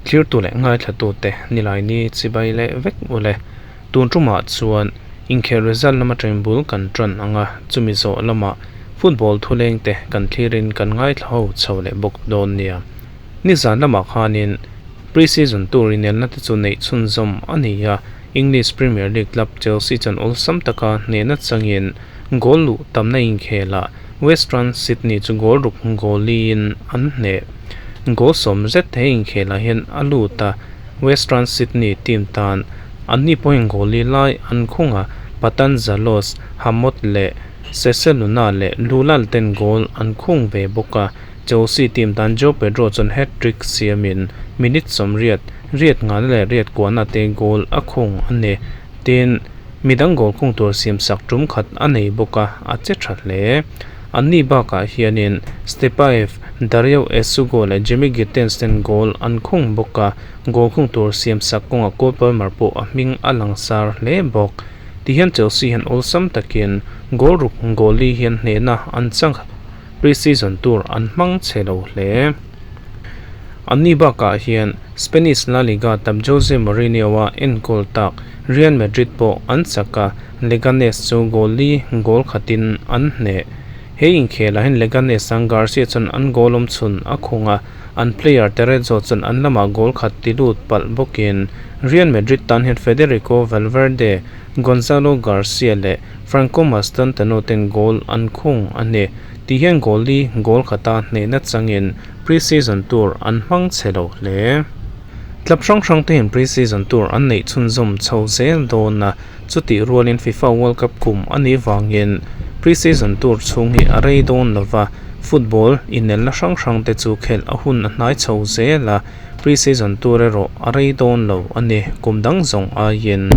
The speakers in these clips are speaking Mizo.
Thlirtu leh ngaithlatute Nilaini chibai leh vek ule. Tun tumah chuan inkhel result lam atangin bul kan tan ang a, chumi zawh lamah football thulengte kan thlirin kan ngaithla ho chho leh bawk dawn nia. Nizan lamah khanin pre-season tour inelna te chu neih chhunzawm a ni a, English Premier League club Chelsea chuan awlsam taka hnehna changin goal luh tamna inkhelah Western Sydney chu goal ruk goal liin an hneh. Goal sawm zet he inkhelah hian a lut a, Western Sydney team tan anni pawhin goal li lai an khung a, Patan Zalos, Hamod leh Sese Luna leh Lulal ten goal an khung ve bawk a. Chelsea team tan Joao Pedro chuan hat-trick siamin minute 80, riat ngana leh riat kuahna te goal a khung a ni. Tin, midang goal khung tur siamsak tum khat a nei bawk a, a che tha hle. Anni bakah hianin Stepaev, Dario Essugo leh Jamie Gittens ten goal an khung bawk a, goal khung tur siamsak kawngah Cole Palmer pawh a hming a langsar hle bawk. Tihian Chelsea hian awlsam takin goal ruk goal li hian hnehna an chang pre-season tur an hmang chhe lo hle. Anni bakah hian Spanish La Liga club Jose Mourinho-a enkawl tak Real Madrid pawh an chak a, Leganes chu goal li goal khatin an hneh. He inkhelah hian Leganes ang Garcia chuan an goal awm chhun a khung a, an player Cerezo chuan an lamah goal khat ti lut palh bawkin Real Madrid tan hian Federico Valverde, Gonzalo Garcia leh Franco Mastantuono ten goal an khung a ni. Tihian goal li goal khata hnehna changin pre-season tour an hmang chhe lo hle. Club hrang hrang te hian pre-season tour an neih chhunzawm chho zel dawn a, chutih rualin FIFA World Cup kum a nih vangin pre-season tour chhung hi a rei dawn lova, football inelna hrang hrang te chu khelh a hun a hnai chho zel a, pre-season tour erawh a rei dawn lo a ni, kum dang zawng aiin.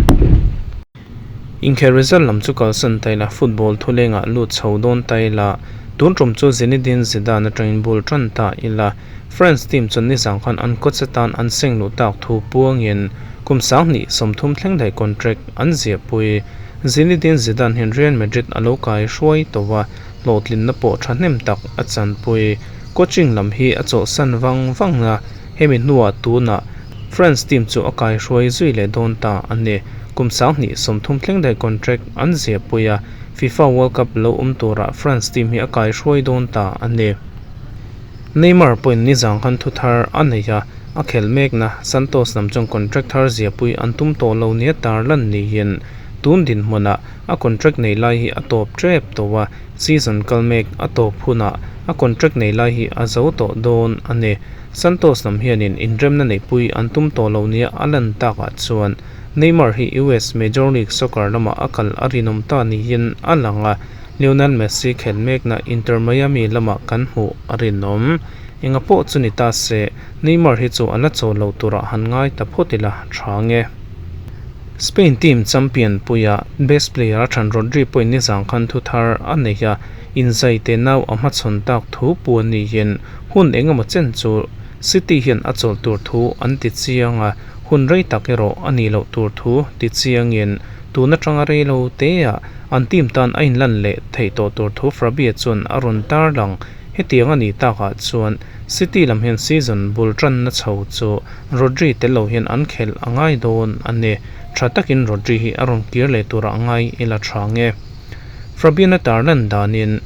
Inkhel result lam chu kalsan ta ila, football thulengah lut chho dawn ta ila, tun tum chu Zinedine Zidane atangin bul tan ta ila, France team chuan nizang khan an coach atan an seng luh tak thu puangin kum 2030 thleng daih contract an ziahpui. Zinedine Zidane hian Real Madrid a lo kai hruai tawh a, hlawhtlinna pawh thahnem tak a chanpui. Coaching lam hi a chawlhsan vang vang a, hemi hnuah tunah France team chu a kai hruai zui leh dawn ta a ni. Kum 2030 thleng daih contract an ziahpui a, FIFA World Cup lo awm turah France team hi a kai hruai dawn ta a ni. Neymar pawhin nizang khan thu thar a nei a, a khel mekna Santos lam chuan contract thar ziahpui an tum tawh lo nia tarlan niin tun dinhmunah a contract nei lai hi a tawp tep tawh a, season kal mek a tawp hunah a contract nei lai hi a zo tawh dawn a ni. Santos lam hianin inremna neihpui an tum tawh lo nia a lan takah chuan Neymar hi US Major League Soccer lamah a kal a rinawm ta niin a lang a, Lionel Messi khel mekna Inter Miami lamah kan hmuh a rinawm. Enga pawh chu ni ta se, Neymar hi chu a la chawl lo turah han ngai ta phawt ila tha nge. Spain team champion puia best player a than Rodri pawhin nizang khan thu thar a nei a, inzai te nau a hmachhawn tak thu puan niin hun engemaw chen chu City hian a chawl tur thu an ti chiang a, hun rei tak erawh a nih loh tur thu ti chiangin tun atanga rei lo te ah an team tan a inlan leh theih tawh tur thu Fabia chuan a rawn tarlang. Hetiang a nih takah chuan City lam hian season bul tanna chho chu Rodri tel lo hian an khelh a ngai dawn a ni. Tha takin Rodri hi a rawn kir leh turah ngai ila tha nge. Fabian-a tarlan danin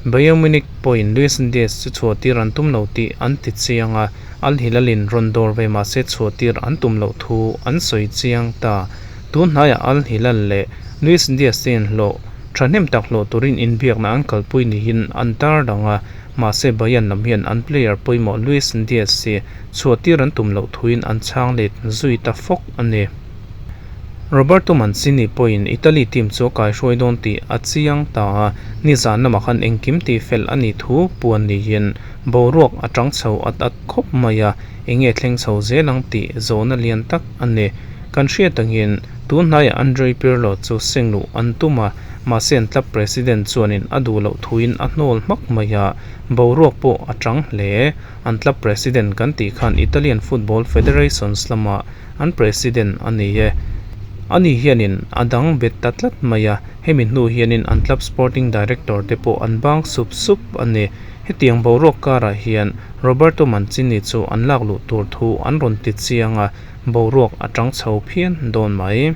Bayern Munich pawhin Luis Diaz chu chhuahtir an tum lo tih an ti chiang a, Al Hilal-in rawn dawr ve mah se chhuahtir an tum loh thu an sawi chiang ta. Tun hnaiah Al Hilal leh Luis Diaz te inhlawh thahnem tak hlawh turin inbiakna an kalpui niin an tarlang a, mahse Bayern lam hian an player pawimawh Luis Diaz hi chhuahtir an tum loh thuin an chhang let zui ta fawk a ni. Roberto Mancini pawhin Italy team chu a kaihruai dawn tih a chiang ta a, nizan lamah khan engkim tih fel a nih thu puan niin boruak a tang chho at at khawp mai a, enge thleng chho zel ang tih zawhna lian tak a ni. Kan hriat angin tun hnaiah Andrei Pirlo chu seng luh an tum a, mahse an club president chuanin a duh loh thuin a hnawl hmak mai a, boruak pawh a tang hle. An club president kan tih khan Italian Football Federations lamah an president a ni e. Ani hianin a dang bet ta tlat mai a, hemi hnu hianin an club sporting director te pawh an bang sup sup a ni. Hetiang boruak karah hian Roberto Mancini chu an lakluh tur thu an rawn ti chiang a, boruak a tang chho phian dawn mai.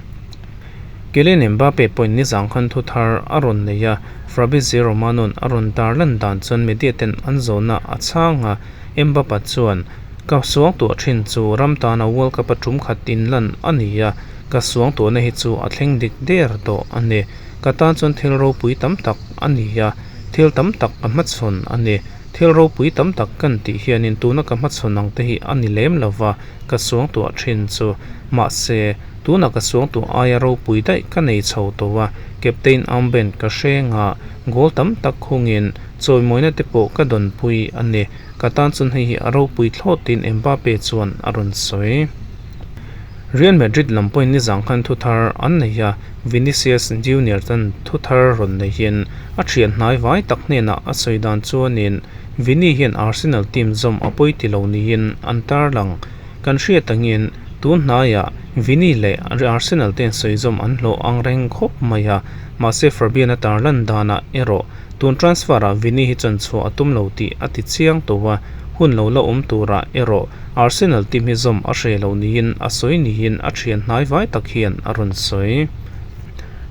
Kylian Mbappe pawhin nizang khan thu thar a rawn nei a, Fabrizio Romano-a'n a rawn tarlan dan chuan media ten an zawhna a chhang a, Mbappe chuan, Ka suangtuah thin chu ram tana World Cup a tum khat inlan a ni a, ka suangtuahna hi chu a thleng dik der tawh a ni. Ka tan chuan thil ropui tam tak a ni a, thil tam tak ka hmachhawn a ni. Thil ropui tam tak kan tih hianin tuna ka hmachhawn ang te hi a ni lem lo va, ka suangtuah thin chu. Mahse, tuna ka suangtuah aia ropui daih ka nei chho tawh a, captain armband ka hreng a, goal tam tak khungin chawimawina te pawh ka dawnpui a ni. Ka tan chuan hei hi a ropui thlawt tiin Mbappe chuan a rawn sawi. Real Madrid lam pawhin nizang khan thu thar an nei a, Vinicius Junior tan thu thar rawn neihin a thian hnai vai tak hnenah a sawi dan chuanin Vini hian Arsenal team zawm a pawi ti lo niin an tarlang. Kan hriat angin tun hnaiah Vini leh Arsenal ten sawi zawm an hlawh ang reng khawp mai a, mahse Fabian-a tarlan danah erawh Tun transfer-ah Vini hi chuan chhuah a tum lo tih a ti chiang tawh a, hun lo la awm turah erawh Arsenal team hi zawm a hre lo niin a sawi niin a thian hnai vai tak hian a rawn sawi.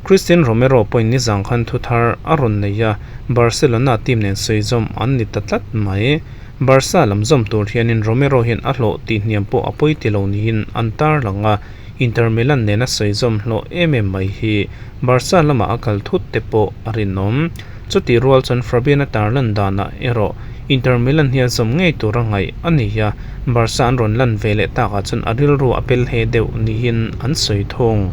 Christian Romero pawhin nizang khan thu thar a rawn nei a, Barcelona team nen sawi zawm an ni ta tlat mai. Barca lam zawm tur hianin Romero hian a hlawh tih hniam pawh a pawi ti lo niin an tarlang a, Inter Milan nena sawi zawm hlawh em em mai hi Barca lamah a kal thut te pawh a rinawm. Chutih rual chuan Fabian-a tarlan danah erawh Inter Milan hi a zawm ngei tur a ngaih a ni a, Barca an rawn lan ve leh takah chuan a rilru a pel he deuh niin an sawi thung.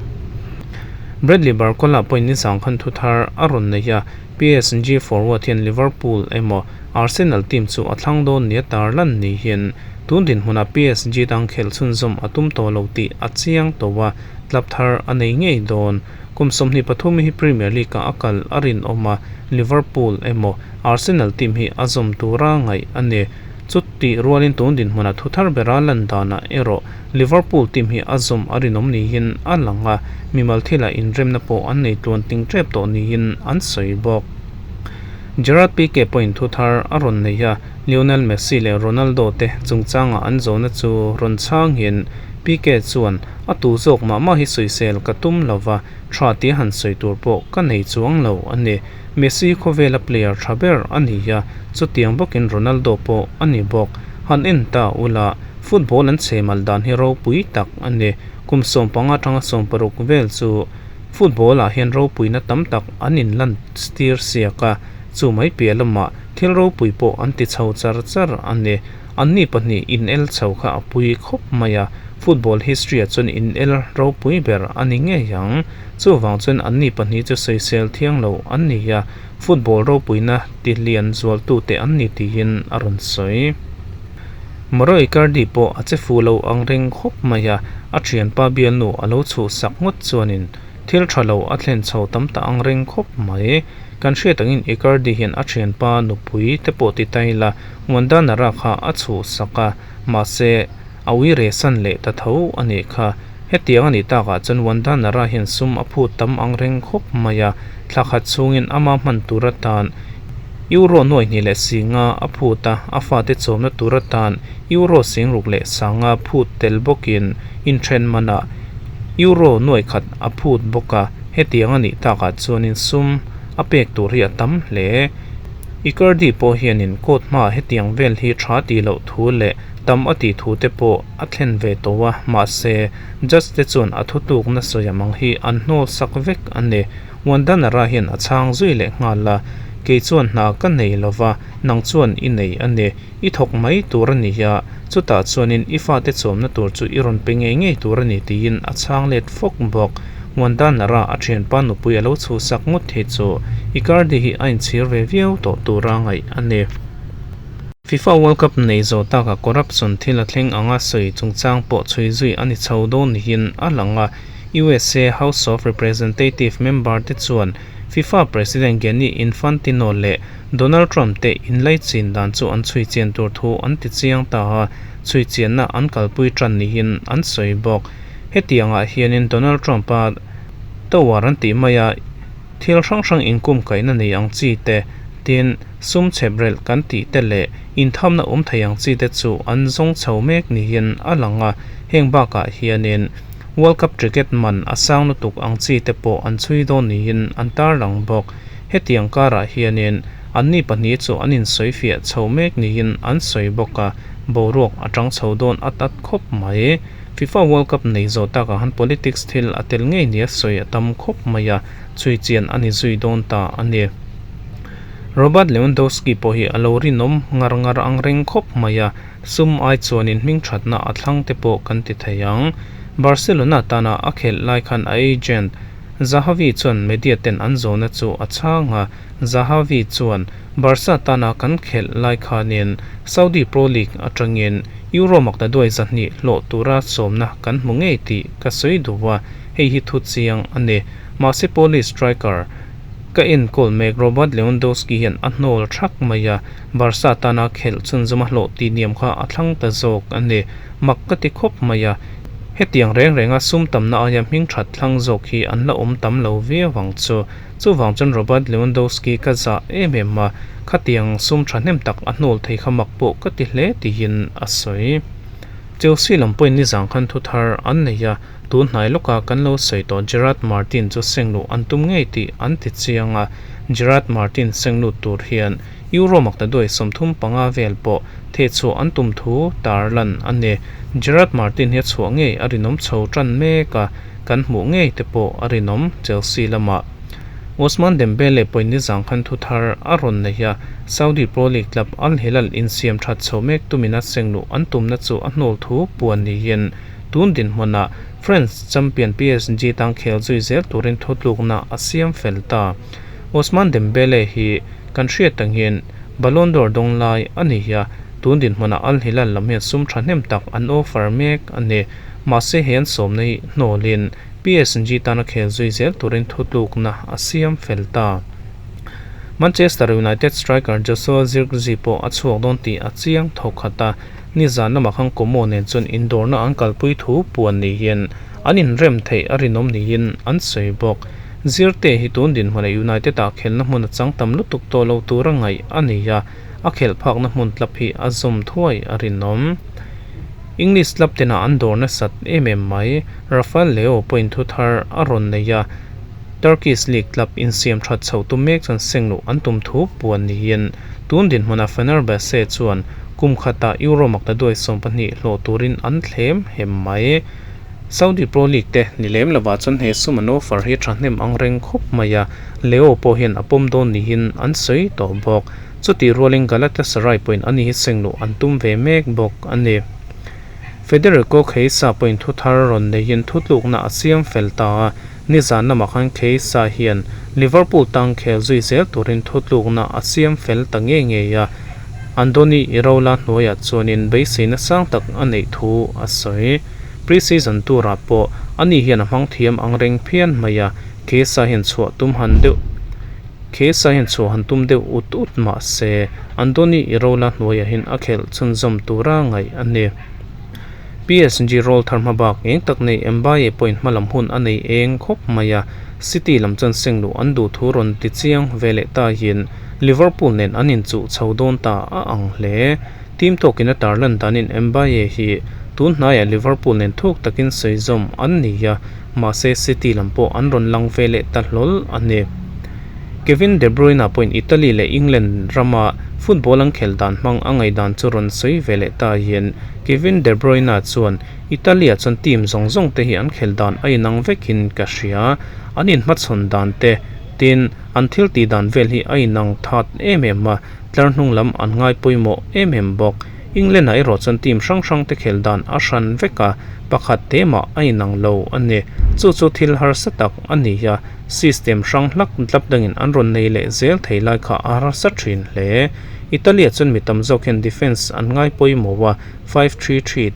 Bradley Barcola pawhin nizang khan thu thar a rawn nei a, PSG forward hian Liverpool emaw Arsenal team chu a thlang dawn nia tarlan niin tun dinhmunah PSG dang khelh chhunzawm a tum tawh lo tih a chiang tawh a, club thar a nei ngei dawn. Kum 23 hi Premier League-ah a kal a rinawm a, Liverpool emaw Arsenal team hi a zawm tura ngaih a ni. Chutih rualin tun dinhmunah thu thar bera lan danah erawh Liverpool team hi a zawm a rinawm niin a lang a, mimal thilah inremna pawh an nei tluan ting tep tawh niin an sawi bawk. Gerard Pique pawhin thu thar a rawn nei a, Lionel Messi leh Ronaldo te chungchanga an zawhna chu rawn chhangin Pique chuan, A tu zawk mah mah hi sawisel ka tum lo va, tha tia han sawi tur pawh ka nei chuang lo a ni. Messi khawvela player tha ber a ni a, chutiang bawkin Ronaldo pawh a ni bawk. Han en ta ula, football an chhemal dan hi ropui tak a ni. Kum 15 atanga 16 vel chu football ah hian ropuina tam tak an inlan tir siak a, chu mai piah lamah thil ropui pawh an ti chho char char a ni. Anni pahnih inel chho kha a pui khawp mai a, football history ah chuan inel ropui ber a ni ngei ang. Chuvang chuan anni pahnih chu sawisel thiang lo an ni a, football ropuina ti lian zualtute an ni tiin a rawn sawi. Mauro Icardi pawh a che fuh lo ang reng khawp mai a, a thianpa bialnu a lo chhuhsak ngawt chuanin thil tha lo a thlen chho tam ta ang reng khawp mai. Kan hriat angin Icardi hian a thianpa nupui te pawh ti ta ila Wanda Nara kha a chhuhsak a, mahse a ui re san leh ta tho a nih kha. Hetiang a nih takah chuan Wanda Nara hian sum a phut tam ang reng khawp mai a, thla khat chhungin ama hman tur atan Euro nuai hnih leh singa a phut a, a fate chawmna tur atan Euro singruk leh sanga phut tel bawkin inthen manah Euro nuai khat a phut bawk a, hetiang a nih takah chuanin sum a pek tur hi a tam hle. Icardi pawh hianin court hmaah hetiang vel hi tha tih loh thu leh tam a tih thu te pawh a thlen ve tawh a, mahse judge te chuan a thutlukna sawi ang hi an hnawl sak vek a ni. Wandanara hian a chhang zui leh nghal a, Kei chuan hna ka nei lo va, nang chuan i nei a ni. I thawk mai tur a ni a, chutah chuanin i fate chawmna tur chu i rawn pe ngei ngei tur a ni tiin a chhang let fawk bawk. Wandanara a thianpa nupui a lo chhuhsak ngawt hi chu Icardi hi a inchhir ve viau tawh tura ngaih a ni. FIFA World Cup nei zawh takah corruption thil a thleng anga sawi chungchang pawh chhui zui a ni chho dawn niin a lang a, USA House of Representative member te chuan FIFA President Gianni Infantino leh Donald Trump te inlaichin dan chu an chhui chian tur thu an ti chiang ta a, chhui chianna an kalpui tan niin an sawi bawk. Hetiangah hianin Donald Trump-a tower an tih maia thil hrang hrang inkumkaihna nei ang chi te, Tin, sum chheprelh kan tih te leh inthamna awm thei ang chi te chu an zawng chho mek niin a lang a, heng bakah hianin World Cup ticket man a sang lutuk ang chi te pawh an chhui dawn niin an tarlang bawk. Hetiang karah hianin anni pahnih chu an insawifiah chho mek niin an sawi bawk a, boruak a tang chho dawn at at khawp mai. Fifa World Cup nei zawh takah han politics thil a tel ngei nia sawi a tam khawp mai a, chhui chian a ni zui dawn ta a ni. Robert Lewandowski pawh hi a lo rinawm ngar ngar ang reng khawp mai a, sum ai chuanin hming thatna a thlang te pawh kan ti thei ang. Barcelona tana a khelh lai khan a agent Zahavi chuan media ten an zawhna chu a chhang a, Zahavi chuan, Barca tana kan khelh lai khanin Saudi Pro League atangin Euro maktaduai 200 hlawh tura sawmna kan hmu ngei tih ka sawi duh a, hei hi thu chiang a ni. Mahse Polish striker ka enkawl mek Robert Lewandowski hian a hnawl thak mai a, Barca tana khelh chhunzawm a hlawh tih niam kha a thlang ta zawk a ni. Mak ka ti khawp mai a, hetiang reng renga sum tamna aia hming that thlang zawk hi an la awm tam lo viau ang chu. Chuvang chuan Robert Lewandowski ka zah em em a, khatiang sum thahnem tak a hnawl thei kha mak pawh ka ti hle tiin a sawi. Chelsea lam pawhin nizang khan thu thar an nei a, tun hnai lawka kan lo sawi tawh Gerard Martin chu sengluh an tum ngei tih an ti chiang a, Gerard Martin senglut tur hian Euro maktaduai 35 vel pawh thehchhuah an tum thu tarlan a ni. Gerard Martin hi a chhuah ngei a rinawm chho tan mek a, kan hmuh ngei te pawh a rinawm Chelsea lamah. Ousmane Dembele pawhin nizang khan thu thar a rawn nei a, Saudi Pro League club Al Hilal insiam that chho mek tumina sengluh an tumna chu a hnawl thu puan niin tun dinhmunah French champion PSG tang khel zui zel turin thutlukna a siam fel ta. Ousmane Dembele hi kan hriat angin Ballon d'Or dawng lai a ni a, tun dinhmunah Al Hilal lam hian sum thahnem tak an offer mek a ni. Mahse he an sawmna hi hnawlin PSG tana khel zui zel turin thutlukna a siam fel ta. Manchester United striker Joshua Zirkzee pawh a chhuak dawn tih a chiang thawk khat a, nizan lamah khan Como nen chuan indawrna an kalpui thu puan niin an inrem theih a rinawm niin an sawi bawk. Zirte hi tun dinhmunah United-ah khelna hmun a chang tam lutuk tawh lo tura ngaih a ni a, a khelh phakna hmun club hi a zawm thuai a rinawm. English club tena an dawr nasat em em mai. Rafael Leao pawhin thu thar a rawn nei a, Turkish League club insiam that chho tum mek chuan sengluh an tum thu puan niin tun dinhmunah Fenerbahce chuan kum khatah Euro maktaduai 12 hlawh turin an thlem hem mai. Saudi Pro League te ni lem lovah chuan he sum an offer hi thahnem ang reng khawp mai a, Leao pawh hian a pawm dawn niin an sawi tawh bawk. Chutih rualin Galatasaray pawhin ani hi sengluh an tum ve mek bawk a ni. Federico Chiesa pawhin thu thar rawn neiin thutlukna a siam fel ta a, nizan lamah khan Chiesa hian Liverpool tang khel zui zel turin thutlukna a siam fel ta ngei ngei a, Andoni Iraola hnuaiah chuanin beiseina sang tak a neih thu a sawi. Pre-season turah pawh ani hian a hmang thiam ang reng phian mai a, Chiesa hian chhuah tum han deuh. Chiesa hian chhuah han tum deuh ut ut mah se, Andoni Iraola hnuaiah hian a khelh chhunzawm tura ngaih a ni. PSG rawl thar hma bak eng tak nei Mbappe pawhin hmalam hun a nei eng khawp mai a, City lam chuan sengluh an duh thu rawn ti chiang ve leh ta hian Liverpool nen an inchuh chho dawn ta a ang hle. Team tawkin a tarlan danin Mbappe hi tun hnaiah Liverpool nen thuk takin sawi zawm an ni a, mahse City lam pawh an rawn lang ve leh ta hlawl a ni. Kevin De Bruyne pawhin Italy leh England rama football an khel dan hmang a ngaihdan chu rawn sawi ve leh ta hian Kevin De Bruyne chuan Italy-ah chuan team zawng zawng te hi an khel dan a inang vekin ka hria, an inhmachhawn dan te, tin, an thil tih dan vel hi a inang that em em a, tlar hnung lam an ngai pawimawh em em bawk. England-ah erawh chuan team hrang hrang te khel dan a hran vek a, pakhat te mah a inang lo a ni. Chu chu thil harsa tak a ni a, system hrang hlak tlap dangin an rawn nei leh zel thei lai kha a harsa thin hle. Italy-ah chuan mi tam zawk hian defence an ngai pawimawh a, 5-3-3,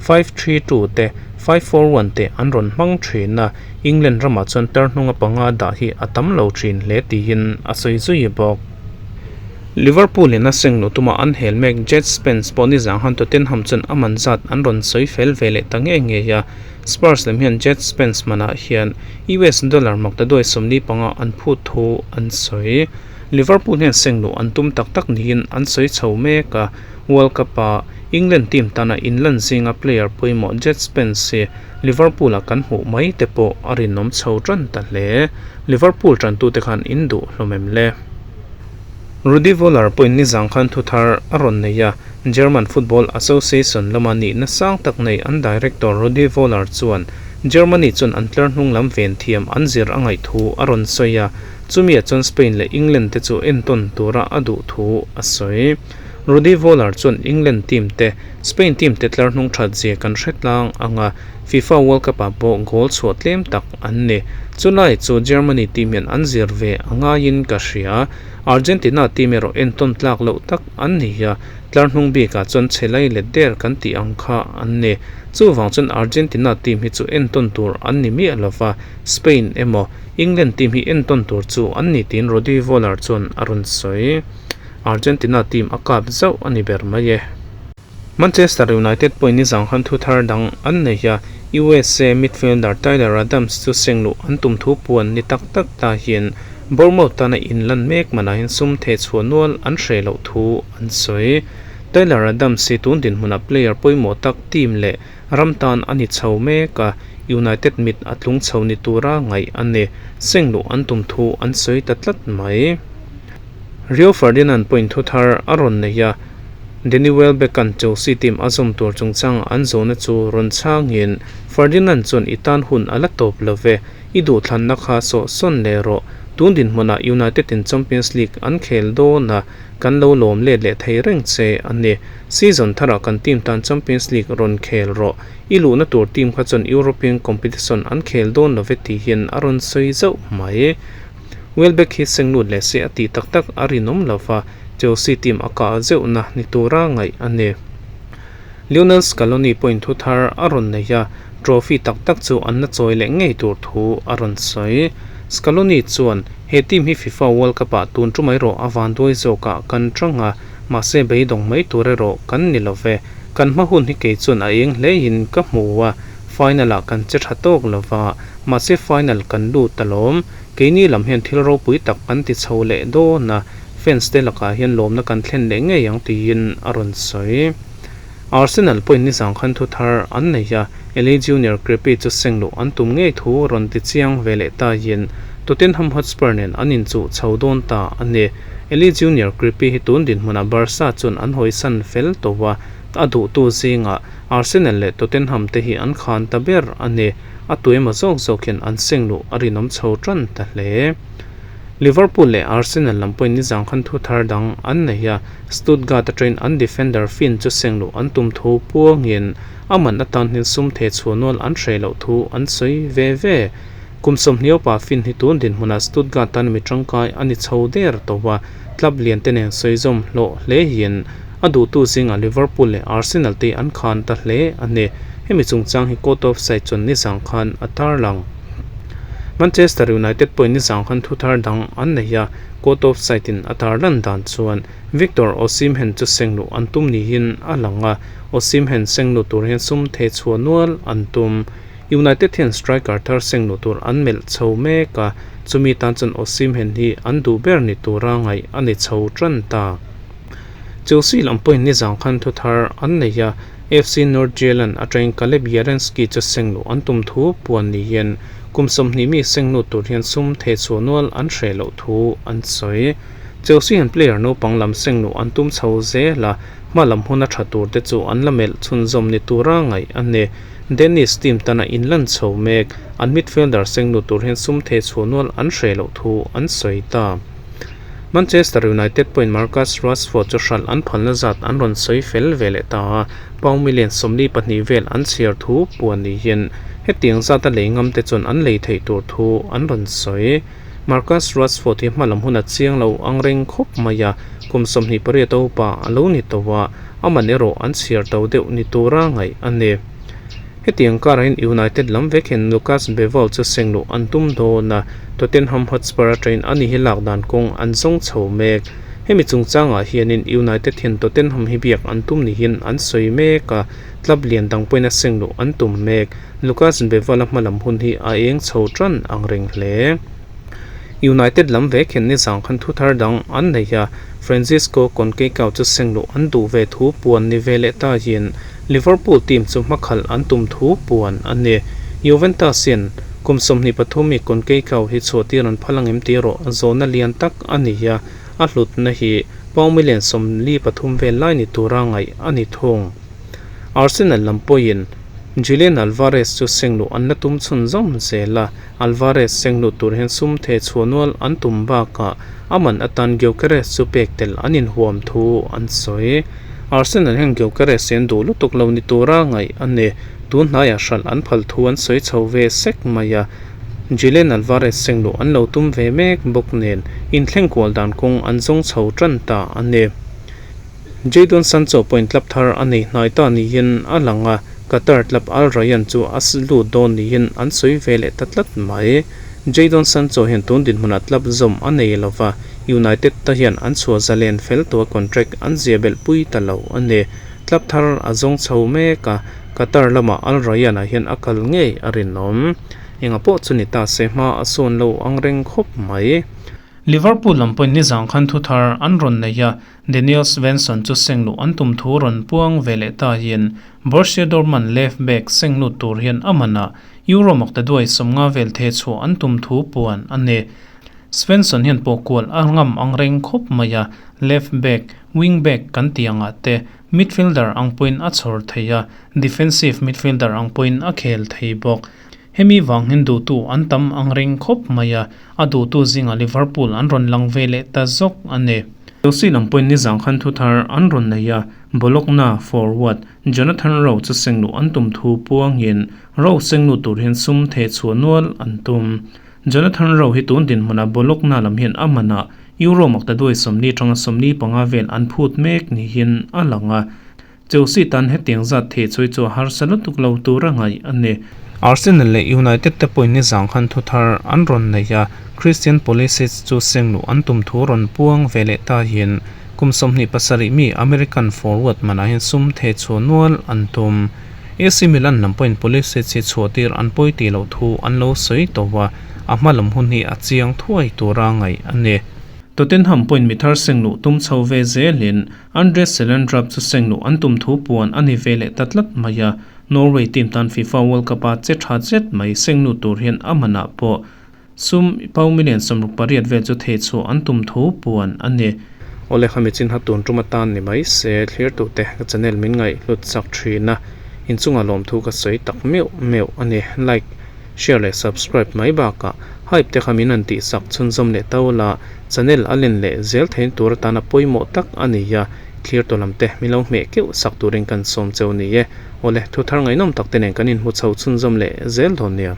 5-3-2 te, 5-4-1 te an rawn hmang thin a, England ramah chuan tlar hnunga panga dah hi a tam lo thin hle tiin a sawi zui bawk. Liverpool in a seng luh tuma an hel mek Djed Spence pawh nizang han Tottenham chuan a man zat an rawn sawi fel ve leh ta ngei ngei a, Spurs lem hian Djed Spence manah hian US dollar maktaduai 45 an phut thu an sawi. Liverpool hian seng luh an tum tak tak niin an sawi chho mek a, World Cup-a England team tana inlan zinga player pawimawh Djed Spence hi Liverpool-a kan hmuh mai te pawh a rinawm chho tan ta hle. Liverpool tantute khan in duh hlawm em le? Rudi Voller pawhin nizang khan thuthar a rawn nei a, German Football Association lama nihna sang tak nei an director Rudi Voller chuan Germany chuan an tlar hnung lam ven thiam an zir a ngaih thu a rawn sawi a, chumiah chuan Spain leh England te chu entawn tura a duh thu a sawi. Rudi Voller chuan England team te, Spain team te tlar hnung that zia kan hre tlang ang a, FIFA World Cup ah pawh goal chhuah tlem tak an ni. Chulai chu Germany team hian an zir ve a ngaiin ka hria. Argentina team erawh entawn tlak loh tak an ni a, tlar hnung bikah chuan chhe lai let der kan tih ang kha an ni. Chuvang chuan Argentina team hi chu entawn tur an ni miah lova, Spain emaw England team hi entawn tur chu an ni tiin Rudi Voller chuan a rawn sawi. Argentina team a kap zauh a ni ber mai e. Manchester United pawhin nizang khan thu thar dang an nei a, USA midfielder Tyler Adams chu seng luh an tum thu puan ni tak tak ta hian Bournemouth tana inlan mek manah hian sum theh chhuah nual an hreh loh thu an sawi. Tyler Adams hi tun dinhmunah player pawimawh tak team leh ram tan a ni chho mek a, United mit a tlung chho ni tura ngaih a ni. Seng luh an tum thu an sawi ta tlat mai. Rio Ferdinand pawhin thu thar a rawn nei a, Danny Welbeck-a'n Chelsea team a zawm tur chungchang an zawhna chu rawn chhangin, Ferdinand chuan i tan hun a la tawp lo ve, i duhthlanna kha sawh sawn leh rawh. Tun dinhmunah United-in Champions League an khel dawn a, kan lo lawm let leh thei reng che a ni. Season tharah kan team tan Champions League rawn khel rawh. I luhna tur team kha chuan European competition an khel dawn lo ve tihin a rawn sawi zauh mai. Welbeck hi seng lut leh se a tih tak tak a rinawm lo va, Chelsea team a kah zeuhna ni tura ngaih a ni. Lionel Scaloni pawhin thu thar a rawn nei a, trophy tak tak chu an la chawi leh ngei tur thu a rawn sawi. Scaloni chuan, He team hi FIFA World Cup-ah tun tumai erawh a vanduai zawkah kan tang a, mahse beidawng mai tur erawh kan ni lo ve. Kan hma hun hi kei chuan a eng hlein ka hmu a, final-ah kan che tha tawk lo va, mahse final kan lut alawm. Keini lam hian thil ropui tak kan ti chho leh dawn a, fans te lakah hian lawmna kan thlen leh ngei ang tiin a rawn sawi. Arsenal pawhin nizang khan thu thar an nei a, Eli Junior Kroupi chu seng luh an tum ngei thu rawn ti chiang ve leh taiin Tottenham Hotspur nen an inchuh chho dawn ta a ni. Eli Junior Kroupi hi tun dinhmunah Barca chuan an hawisan fel tawh a, a duhtu zingah Arsenal leh Tottenham te hi an khan ta ber a ni. A tuemaw zawk zawk hian an seng luh a rinawm chho tan ta hle. Liverpool leh Arsenal lam pawhin nizang khan thu thar dang an nei a, Stuttgart atangin an defender Finn chu seng luh an tum thu puangin a man atan hian sum theh chhuah nual an hreh loh thu an sawi ve ve. Kum 20 upa Finn hi tun dinhmunah Stuttgart tan mi tangkai a ni chho der tawh a, club lian te nen sawi zawm hlawh hle hian a duhtu zingah Liverpool leh Arsenal te an khan ta hle a ni. Hemi chungchang hi Court of Side chuan nizang khan a tarlang. Manchester United pawhin nizang khan thu thar dang an nei a, Court of Side in a tarlan dan chuan Victor Osimhen chu seng luh an tum niin a lang a, Osimhen seng luh tur hian sum theh chhuah nual an tum. United hian striker thar seng luh tur an melh chho mek a, chumi tan chuan Osimhen hi an duh ber ni tura ngaih a ni chho tan ta. Chelsea lam pawhin nizang khan thu thar an nei a, FC Nordsjaelland atangin Kaleb Yarensky chu seng luh an tum thu puan niin kum 20 mi seng lut tur hian sum theh chhuah nual an hreh loh thu an sawi. Chelsea hian player naupang lam seng luh an tum chho zel a, hma lam huna tha tur te chu an la melh chhunzawm ni tura ngaih a ni. Dennis team tana inlan chho mek, an midfielder seng lut tur hian sum theh chhuah nual an hreh loh thu an sawi ta. Manchester United pawhin Marcus Rashford chu hralh an phalna zat an rawn sawi fel ve leh ta a, pound million 42 vel an chhiar thu puan niin hetiang zata lei ngam te chuan an lei theih tur thu an rawn sawi. Marcus Rashford hi hmalam hun a chiang lo ang reng khawp mai a, kum 28 upa a lo ni tawh a, a man erawh an chhiar to deuh ni tura ngaih a ni. Hetiang karah hian United lam vek hian Lucas Bevall chu seng luh an tum dawn a, Tottenham Hotspur atangin ani hi lak dan kawng an zawng chho mek. Hemi chungchangah hianin United hian Tottenham hi biak an tum niin an sawi mek a, club lian dang pawhin a seng luh an tum mek. Lucas Bevall-a hmalam hun hi a eng chho tan ang reng hle. United lam vek hian nizang khan thu thar dang an nei a, Francisco Conceicao chu sengluh an duh ve thu puan ni ve leh ta hian Liverpool team chu hmakhalh an tum thu puan a ni. Juventus hian kum 23 mi Conceicao hi chhuahtir an phal angem tih erawh zawhna lian tak a ni a, a hlutna hi pound million 43 vel lai ni tura ngaih a ni thung. Arsenal lam pawhin Julian Alvarez chu sengluh an la tum chhunzawm zel a, Alvarez sengluh tur hian sum theh chhuah nual an tum bakah a man atan Gyökeres chu pek tel an inhuam thu an sawi. Arsenal hian Gyökeres hi an duh lutuk lo ni tura ngaih a ni. Tun hnaiah hralh an phal thu an sawi chho ve sek mai a, Julian Alvarez sengluh an lo tum ve mek bawk nen inthleng kual dan kawng an zawng chho tan ta a ni. Jadon Sancho pawhin club thar a nei hnai ta niin a lang a, Qatar club Al Rayyan chu a lut dawn niin an sawi ve leh ta tlat mai. Jadon Sancho hian tun dinhmunah club zawm a nei lo va, United te hian an chhuah zalen fel tua contract an ziah belh pui ta lo a ni. Club thar a zawng chho mek a, Qatar lamah Al Rayyan-ah hian a kal ngei a rinawm. Enga pawh chu ni ta se hma a sawn lo ang reng khawp mai. Liverpool lam pawhin nizang khan thu thar an rawn nei a, Daniel Svensson chu sengluh an tum thu rawn puang ve leh ta hian Borussia Dortmund left back senglut tur hian a man a, Euro maktaduai 50 vel the chhuah an tum thu puan a ni. Svensson hian pawh kual a ngam ang reng khawp mai a, left back, wing back kan tih angah te midfielder ang pawhin a chhawr thei a, defensive midfielder ang pawhin a khel thei bawk. Hemi vang hian duhtu an tam ang reng khawp mai a, a duhtu zingah Liverpool an rawn lang ve leh ta zawk a ni. Chelsea lam pawhin nizang khan thu thar an rawn nei a, Bologna forward Jonathan Rowe chu sengluh an tum thu puangin Rowe sengluh tur hian sum theh chhuah nual an tum. Jonathan Rowe hi tun dinhmunah Bologna lam hian a manah Euro maktaduai 40 atanga 45 vel an phut mek niin a lang a. Chelsea tan hetiang zat theh chhui chu a harsa lutuk lo tur a ngaih a ni. Arsenal leh United te pawhin nizang khan thu thar an rawn nei a, Christian Pulisic chu sengluh an tum thu rawn puang ve leh ta hian kum 27 mi American forward manah hian sum theh chhuah nual an tum. AC Milan lam pawhin Pulisic hi chhuah tir an pawi tih loh thu an lo sawi tawh a, a hma lam hun hi a chiang thuai tura ngaih a ni. Tottenham pawhin mi thar sengluh tum chho ve zelin Andreas Schjelderup chu sengluh an tum thu puan a ni ve leh ta tlat mai a, Norway team tan FIFA World Cup a che tha zet mai sengluh tur hian a manah pawh sum pau million 68 vel chu thei chhuah an tum thu puan a ni. Awle khami chin ha tun tum atan ni mai se thlirtute ka channel min ngaih hlut chak thin a, inchungah lawmthu ka sawi tak meuh meuh a ni. Like. Share leh subscribe mai bakah hype te kha min han tihsak chhunzawm leh to la, channel a len leh zel theihna tur atana pawimawh tak a ni a, thlir tawh lam te min lo hmeh keuh sak turin kan sawm cheu ni e. Awle, thu thar ngaihnawm tak te nen kan inhmu chho chhunzawm leh zel dawn nia.